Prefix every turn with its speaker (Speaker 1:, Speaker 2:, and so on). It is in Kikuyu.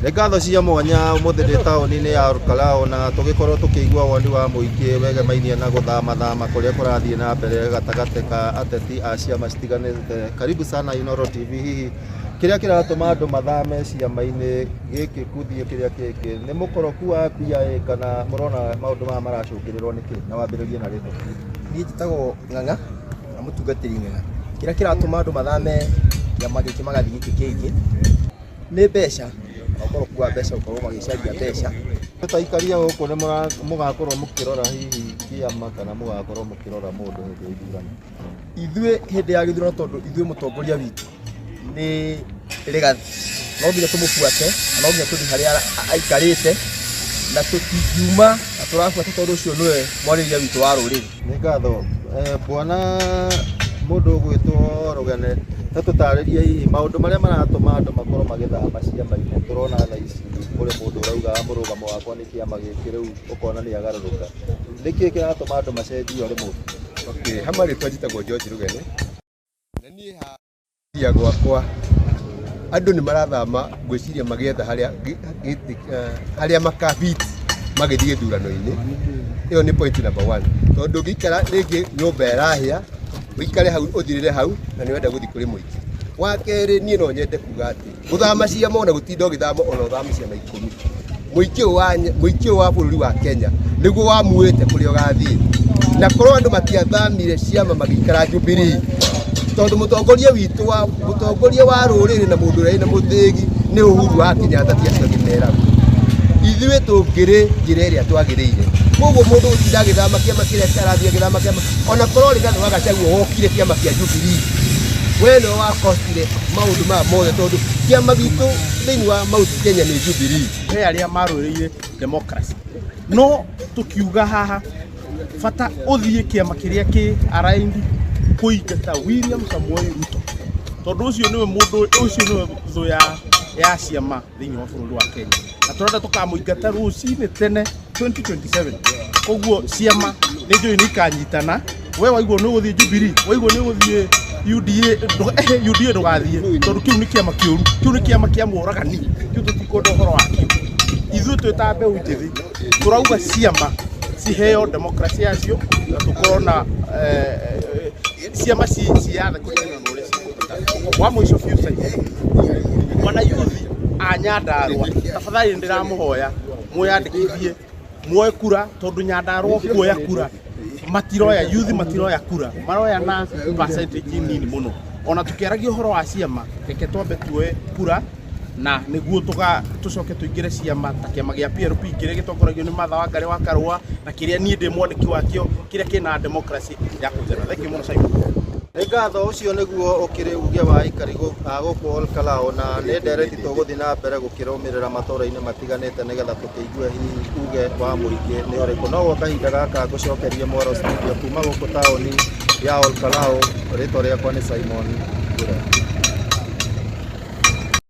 Speaker 1: Nĩ ngatho cia mwanya ũmũthĩ ndĩ taũni-inĩ ya Olkalou na tũgĩkorwo tũkĩigua woni wa mũingĩ wegemainie na gũthamathama kũrĩa kũrathiĩ na mbere gatagatĩ ka ateti a ciama citiganĩte. Karibu sana Inooro TV. Hihi kĩrĩa kĩratũma andũ mathame ciama-inĩ gĩkĩ gũthiĩ kĩrĩa kĩngĩ nĩ mũkoroku wa mbia ĩ kana mũrona maũndũ maya maracũngĩrĩrwo nĩkĩ? Na wambĩrĩrie na rĩtwa.
Speaker 2: Niĩ njĩtagwo Ng'ang'a na mũtungatĩri Ng'ang'a. Kĩrĩa kĩratũma andũ mathame kĩama gĩkĩ magathiĩ gĩkĩ kĩngĩ nĩ mbeca, na ũkoroku wa mbeca gũkorwo magĩcaria mbeca.
Speaker 1: Ta aikaria gũkũ nĩ mũgakorwo mũkĩrora hihi kĩama kana mũgakorwo mũkĩrora mũndũ hĩndĩ ya ithurano?
Speaker 2: Ithuĩ hĩndĩ ya gĩthurano tondũ ithuĩ mũtongoria witũ nĩ Rigathi, no nginya tũmũbuate na no nginya tũthiĩ harĩa aikarĩte na tũtingiuma na tũrabuata tondũ ũcio nĩwe mwarĩria witũ wa rũrĩrĩ.
Speaker 1: Nĩ ngatho. Bwana mũndũ ũgwĩtwo Rũgene, ta tũtarĩrie hihi maũndũ marĩa maratũma andũ makorwo magĩthama ciama-inĩ. Tũrona thaa ici kũrĩ mũndũ ũrauga mũrũgamo wakwa nĩ kĩama gĩkĩ rĩu ũkona nĩ agarũrũka. Nĩkĩ kĩratũma andũ macenjie o rĩmwe?
Speaker 3: Okay, ha marĩtwa njĩtagwo George Rũgene. Na niĩ ha ria gwakwa andũ nĩ marathama ngwĩciria magĩetha harĩa harĩa makabit magĩthiĩ gĩthurano-inĩ. Ĩyo nĩ point number one. Tondũ ndũngĩikara rĩngĩ nyũmba ĩrahĩa, ũikare hau ũthirĩre hau na nĩ ũrenda gũthiĩ kũrĩ mũingĩ. Wa kerĩ niĩ no nyende kuga atĩ gũthama ciama ona gũtinda ũgĩthama ona ũthame ciama ikũmi. Mũingĩ ũyũ wa mũingĩ ũyũ wa bũrũri wa Kenya nĩguo wamuĩte kũrĩa ũgathiĩ. Na korwo andũ matiathamire ciama magĩikara Jubilee, tondũ mũtongoria witũ wa mũtongoria wa rũrĩrĩ na mũndũ ũrĩa wĩna mũthĩgi nĩ Uhuru wa Kenyatta ti acio angĩ meragwo. Ithuĩ tũngĩrĩ njĩra ĩrĩa twagĩrĩire. Koguo mũndũ gũtinda agĩthama kĩama kĩrĩa arathiĩ agĩthama kĩama, ona korwo Rigathĩ wa Gachagua wokire kĩama kĩa Jubilee, we nĩwe wakostire maũndũ maya mothe tondũ kĩama gitũ thĩinĩ wa Mount Kenya nĩ Jubilee.
Speaker 4: He arĩa marũĩrĩire democracy no tũkiuga haha bata ũthiĩ kĩama kĩrĩa kĩ aligned kũingata William Samoei Ruto tondũ ũcio nĩwe mũndũ ũcio nĩwe thũ ya ciama thĩinĩ wa bũrũri wa Kenya na tũrenda tũkamũingata rũcinĩ tene 2027. Koguo ciama nĩ njũĩ nĩ ikanyitana. We waigua nĩ ũgũthiĩ Jubilee, waigua nĩ ũgũthiĩ UDA, UDA ndũgathiĩ tondũ kĩu nĩ kĩama kĩũru, kĩu nĩ kĩama kĩa mũragani, kĩu tũtikwenda ũhoro wakĩo. Ithuĩ twĩ ta mbeũ njĩthĩ tũrauga ciama ciheo democracy yacio na tũkorwo na ciama ciathe kũringana na ũrĩa cikũhota. Wa mũico biũ Simon, wana yuthi a Nyandarua tafadhali nĩ ndĩramũhoya mwĩyandĩkithie muoe kura tondũ Nyandarua kuoya kura matiroya yuthi matiroya kura maroya na percentage nini mũno. Ona tũkĩaragia ũhoro wa ciama reke twambe tuoe kura na nĩguo tũcoke tũingĩre ciama ta kĩama gĩa PLP kĩrĩa gĩtongoragio nĩ Martha Wangari wa Karũa na kĩrĩa niĩ ndĩ mwandĩki wakĩo kĩrĩa kĩna democracy ya kũigana. Thank you mũno Simon.
Speaker 1: Nĩ ngatho, ũcio nĩguo ũkĩrĩ uge wa aikari a gũkũ Olkalou na nĩ ndereti tũgũthiĩ na mbere gũkĩrũmĩrĩra matũra-inĩ matiganĩte nĩgetha tũkĩigue hihi uge wa mũingĩ nĩ ũrĩkũ. No gwa kahinda gaka ngũcokerie mwaro studio kuma gũkũ taũni ya Olkalou, rĩtwa rĩakwa nĩ Simon Ngure.